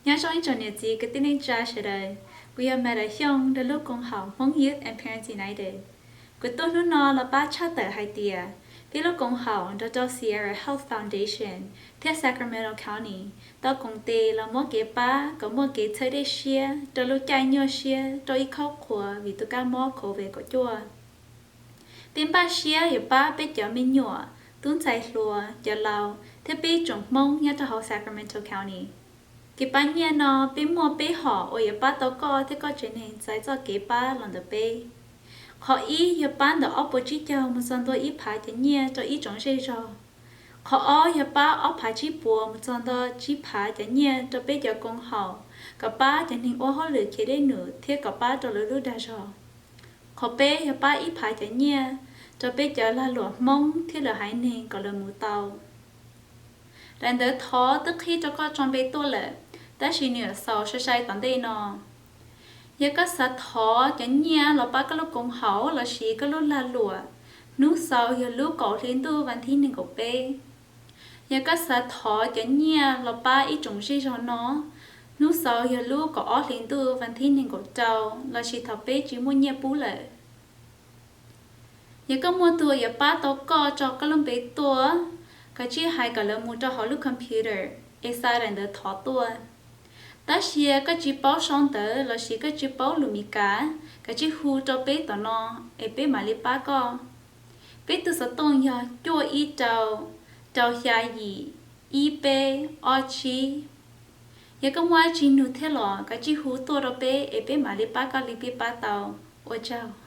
Nyob zoo ib tsoom niam txiv kwv tij neej tsa sawv daws, kuv yog Maiv Daim Xyooj nrog lub koom haum Hmoob Youth and Parents United. Kuv tuaj hnub no los pab tshaj tawm hais tias peb lub koom haum nrog rau Sierra Health Foundation thiab Sacramento County tau koom tes los muab kev pab kom muaj kev txhawb dej siab rau lub caij nyuaj siab rau ib qhov qhuas vim tus kab mob COVID kaum cuaj. Peb npaj siab yuav pab peb cov me nyuam, tub ntxhais hluas, cov laus thiab peb tsoom Hmoob nyob rau hauv Sacramento County. Kev pab nyiaj no peb muaj peb hom uas yuav pab tau koj thiab koj tsev neeg txais txoj kev pab los ntawm peb. Qhov ib yog pab ntawm ob puas tsib caug mus txog ntua ib phav cov nyiaj rau ib tsoom zej zog. Qhov ob yog pab ob phav tsib puas mus txog ntua tsib phav cov nyiaj rau peb cov koom haum kom pab cov neeg ua hauj lwm khiav dej num thiab kom pab rau lawv lub dag zog. Qhov peb yog pab ib phav cov nyiaj rau peb cov lag luam Hmoob thiab lawv haiv neeg kom lawv mus tau. Daim ntawv thov twb qhib rau koj tso npe tuaj lawm, tab sis nws yuav xaus sai sai tom ntej no. Yog koj xav thov cov nyiaj los pab koj lub koom haum lossis koj lub lag luam, hnub xaus yog lub kaum hli ntuj vas thib nees nkaum peb. Yog koj xav thov cov nyiaj los pab ib tsoom zej zog no, hnub xaus yog lub kaum ob hli ntuj vas thib nees nkaum rau lossis thaum peb tsis muaj nyiaj pub lawm. Yog koj muaj tus uas yuav pab tau koj tso koj lub npe tuaj, koj tsij hais kom lawv mus rau hauv lub computer es xa daim ntawv thov tuaj. Tab sis koj tsis paub sau ntawv lossis koj tsis paub lus Mis Kas, koj tsij hu rau peb tom no es peb mam li pab koj. Peb tus xov tooj yog cuaj ib rau, rau xya yim, ib peb ob tsib. Yog koj muaj dab tsi nug thiab los koj tsij hu tuaj rau peb es peb mam li pab koj li peb pab tau. Ua tsaug.